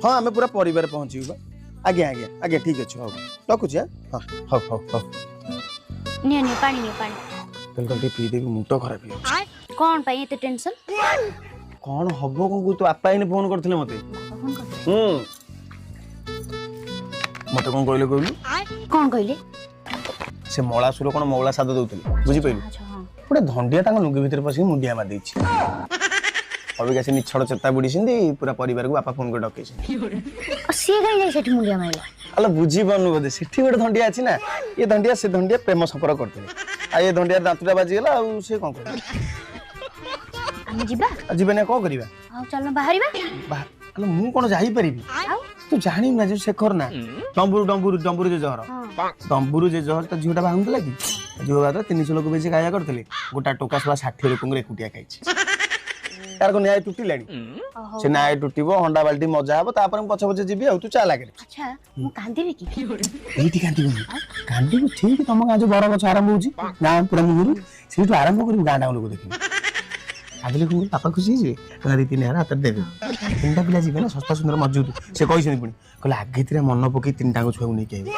ହଁ, ଆମେ ପୁରା ପରିବାର ପହଞ୍ଚିବୁ ବା। ଆଜ୍ଞା ଆଜ୍ଞା ଆଜ୍ଞା, ଠିକ୍ ଅଛି, ହଉ ରଖୁଛି। ହଁ, ହଉ ହଉ ହଉ। ନିଅ ନିଅ, ପାଣି ନିଅ, ପାଣି। ତାହେଲେ ଟିକେ ପିଇଦେବି, ମୁଣ୍ଡ ଖରାପ ହେଇଯାଉଛି। କଣ ପାଇଁ ଏତେ ଟେନସନ? କଣ ହବ କଣ କହୁ? ତୋ ବାପା ଏଇନେ ଫୋନ କରିଥିଲେ ମତେ। ଫୋନ କରିଥିଲେ? ହୁଁ, ମତେ କଣ କହିଲେ କହିଲୁ? କଣ କହିଲେ? ସେ ମଳାସୁର କଣ ମଉଳା ସାଦ ଦଉଥିଲେ, ବୁଝିପାରିଲୁ? ଆଚ୍ଛା, ହଁ। ଗୋଟେ ଧଣ୍ଡିଆ ତାଙ୍କ ଲୁଙ୍ଗି ଭିତରେ ପଶିକି ମୁଣ୍ଡିଆ ମାରି ଦେଇଛି। ଅବିକା ସେ ନିଛଡ଼ ଚେତା ବୁଡ଼ିଛନ୍ତି। ପୁରା ପରିବାରକୁ ବାପା ଫୋନ କରି ଡକେଇଛନ୍ତି। ଆଉ ସିଏ କାଇଁ ଯାଇ ସେଠି ମୁଣ୍ଡିଆ ମାରିଲା? ଆଲୋ, ବୁଝିପାରୁନୁ ବୋଧେ। ସେଠି ଗୋଟେ ଧଣ୍ଡିଆ ଅଛି ନା, ଏ ଧଣ୍ଡିଆ ସେ ଧଣ୍ଡିଆ ପ୍ରେମ ସମ୍ପର୍କ କରିଥିଲେ, ଆଉ ଏ ଧଣ୍ଡିଆ ଦାନ୍ତଟା ବାଜିଗଲା, ଆଉ ସେ କଣ କରିବ? ଆମେ ଯିବା। ଆଉ ଯିବେନି ଆଉ କଣ କରିବା? ଆଉ ଚାଲୁନ ବାହାରିବା। ଆଲୋ, ମୁଁ କଣ ଯାଇପାରିବି? ଆଉ? ତୁ ଜାଣିନୁ ନା, ଯୋଉ ଶେଖର ନା, ଡମ୍ବୁରୁ ଡମ୍ବୁରୁ ଡମ୍ବୁରୁ ଜେଜହର। ଡମ୍ବୁରୁ ଜେଜହର ତା ଝିଅଟା ବାହାରୁଥିଲା କି, ଝିଅ ବାହାଘର 300 ଲୋକ ବେଶୀ ଖାଇବା କରିଥିଲେ। ଗୋଟା ଟୋକା ଶଳା 60 ଲୋକଙ୍କର ଏକୁଟିଆ ଖାଇଛି। ତାର କଣ ନ୍ୟାୟ ତୁଟିଲାଣି? ଓହୋ। ସେ ନ୍ୟାୟ ତୁଟିବ, ହଣ୍ଡା ବାଲ୍ଟି ମଜା ହବ, ତାପରେ ମୁଁ ପଛେ ପଛେ ଯିବି। ଆଉ ତୁ ଚାଲ ଆଗରେ। ଆଚ୍ଛା, ମୁଁ କାନ୍ଦିବି କି? ଏଇଠି କାନ୍ଦିବୁନି, କାନ୍ଦିବୁ ଠିକ ତମ ଗାଁ ଯୋଉ ବର ଗଛ ଆରମ୍ଭ ହଉଛି ଗାଁ ପୁରା ମୁହଁରୁ, ସେଇଠୁ ଆରମ୍ଭ କରିବୁ, ଗାଁ ଟାଙ୍କ ଲୋକ ଦେଖିବେ। କାନ୍ଦିଲେ କଣ କରିବୁ? ବାପା ଖୁସି ହେଇଯିବେ, ଟଙ୍କା 2-3 ହଜାର ହାତରେ ଦେବେ। ତିନିଟା ପିଲା ଯିବେ ନା, ଶସ୍ତା ସୁନ୍ଦର ମଜବୁତ। ସେ କହିଛନ୍ତି ପୁଣି, କହିଲେ ଆଗେତିରେ ମନ ପକେଇ ତିନିଟାଙ୍କ ଛୁଆକୁ ନେଇକି ଆଇବେ।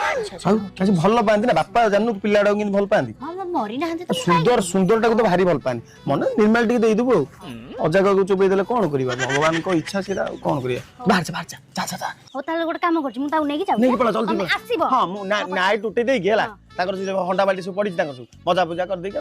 ଆଉ ସେ ଭଲ ପାଆନ୍ତି ନା ବାପା, ଜାଣିନୁ ପିଲାଟାକୁ କେମିତି ଭଲ ପାଆନ୍ତି? ହଁ, ମରି ନାହାନ୍ତି ତ। ସୁନ୍ଦର ସୁନ୍ଦରଟାକୁ ତ ଭାରି ଭଲ ପାଆନ୍ତି। ମନେ ନିର୍ମାଲ ଟିକେ ଦେଇଦେବୁ, ଆଉ ଅଜାଗାକୁ ଚୋବେଇ ଦେଲେ କଣ କରିବା? ଭଗବାନଙ୍କ ଇଚ୍ଛା ସେଇଟା, ଆଉ କଣ କରିବା? ବାହାର ଯା, ବାହାର ଯା, ଯା ଯା ଯା। ହଉ, ତାହେଲେ ଗୋଟେ କାମ କରୁଛି, ମୁଁ ତାକୁ ନେଇକି ଯାଉଛି। ନେଇକି ପଳା ଜଲ୍ଦି। ତମେ ପଳା। ଆସିବ। ହଁ, ମୁଁ ନାଇ ଟୁଟେଇ ଦେଇକି ହେଲା, ତାଙ୍କର ସେ ଯୋଉ ହଣ୍ଡା ବାଲ୍ଟି ସବୁ ପଡିଛି, ତାଙ୍କର ସବୁ ମଜା ପୂଜା କରିଦେଇକି ଆଉ